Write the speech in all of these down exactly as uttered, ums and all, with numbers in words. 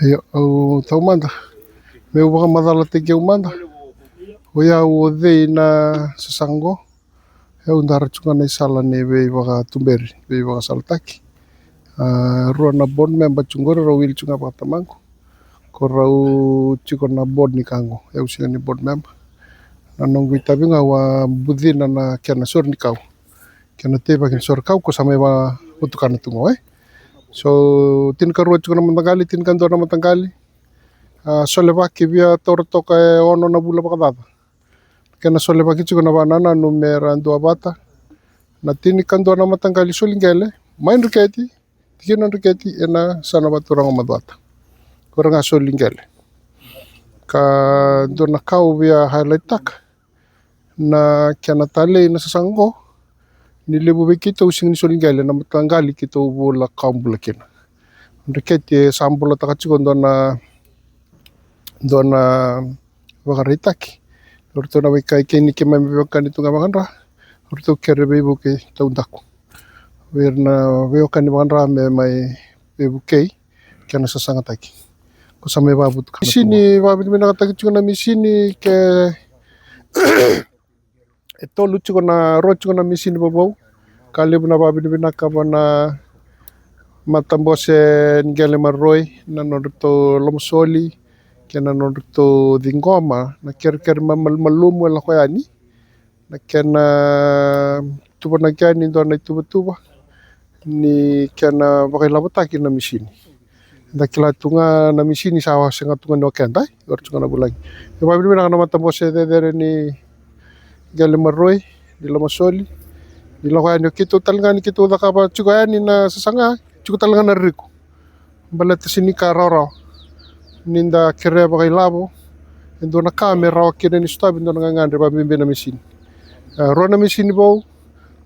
Io, au taumada meu vakamacalataki au mada. O yau o cei na sasaga qo? Au dara tu ga na isala ni veivakatuberi, veivakasalataki. A, rua na board member tu qori rau wili tu ga vakatamaqu. Ko rau tiko na board ni ka qo, au sega ni board member. Na noqu itavi ga au a bucina na kena sori ni kau, kena teivaki ni sori kau ko sa mai vakavutukana tu qo, e. So tinikarua tiko na mataqali, tinikadua na mataqali. A, solevaki via taura toka e ono na vula vakacaca. Kena solevaki tiko na vakanananu me ra dua vata. Na tinikadua na mataqali soli qele mai Dreketi, tikina Dreketi ena sana vaturaga o Macuata. Ko ra ga soli qele. Ka dua na ka au via highlight-taka na kena talei na sasaga qo, ni levu vei keitou sega ni soli qele na mataqali keitou vula ka bula kina. Dreketi e sa bulataka tiko dua na, dua na vakaraitaki. O ratou na veikai kei ni keimami veiwekani tu ga vakadra, o ratou kere veivuke taudaku. Vei ira na veiwekani vakadra me mai veivukei kena sasagataki. Ko sa mai vakavutuka. Misini, vakavinavinakataki tiko na misini ke e tolu tiko na, rua tiko na misini vovou. Ka levu na vakavinavinaka vua na matabose ni qele maroroi, na nodratou lomasoli kei na nodratou ciqoma na kerekere ma-, mal-, malumalumu e lako yani. Na kena tuvanaki yani dua na ituvatuva ni kena vakailavotaki na misini. Da kila tu ga na misini sa sega tu ga ni o keda, e, ori tu ga na vulagi. E vakavinavinaka na matabose cecere ni qele maroroi, ni lomasoli, ni lako yani o keitou tale ga ni keitou cakava tiko yani na sasaga, tiko tale ga na riko. Baleta sega ni ka rawarawa ni da kerea vakailavo e dua na ka me rawa kina ni sotavi dua na gagadre, vakabibi na misini. E, rua na misini vou,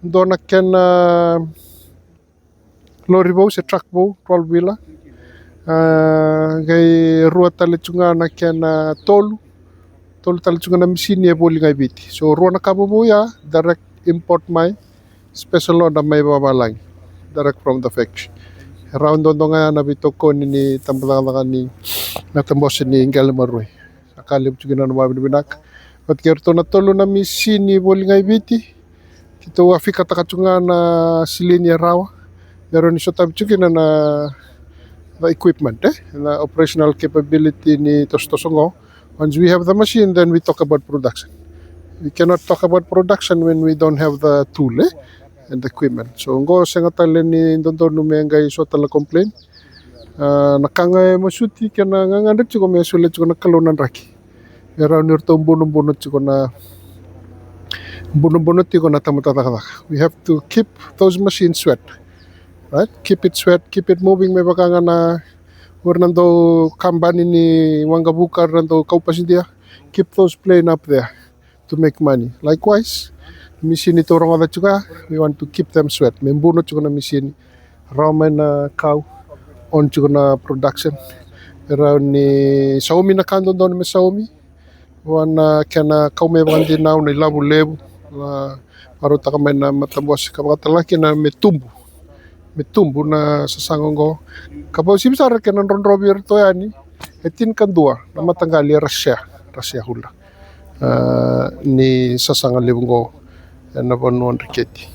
dua na kena lori vou se truck vou, twelve wheeler. A, qai rua tale tu ga na kena tolu, tolu tale tu ga na misini e voli ga i Viti. So rua na ka vovou ya, direct import mai, special order mai vavalagi, direct from the factory. E rawa duadua ga ya na veitokoni ni tabacakacaka ni matabose ni qele maroroi. Sa ka levu tu kina na vakavinavinaka. Vata kei ratou na tolu na misini voli ga i Viti, keitou a fikataka tu ga na silini e rawa me rawa ni sotavi tu kina na, na equipment, e, na operational capability ni tosotoso qo. Once we have the machine, then we talk about production. We cannot talk about production when we don't have the tool, e, and the equipment. So qo sega tale ni dodonu me qai so tale na complain. A, na ka ga e masuti kei na gagadre tiko me solia tiko na Kalou na draki. Me rawa ni ratou bunobuno tiko na, bunobuno tiko na tamata cakacaka. We have to keep those machines sweat, right? Keep it sweat, keep it moving. Me vaka ga na, o ira na dau kabani ni waqavuka, o ira na dau kau pasidia. Keep those plane up there to make money. Likewise, misini tou rogoca tiko ya, we want to keep them sweat. Me buno tiko na misini, rawa mai na kau, on tiko na production. E rawa ni saumi na ka dodonu me saumi. Vua na kena kau mai vakadinau na ilavo levu, a, vakarautaka mai na matabose ka vakatalaki na me tubu, me tubu na sasaga oqo. Ka vakauasivi sara kei na drodrovi iratou yani e tinikadua na mataqali era share, era shareholder, a, ni sasaga levu oqo ena vanua o Dreketi.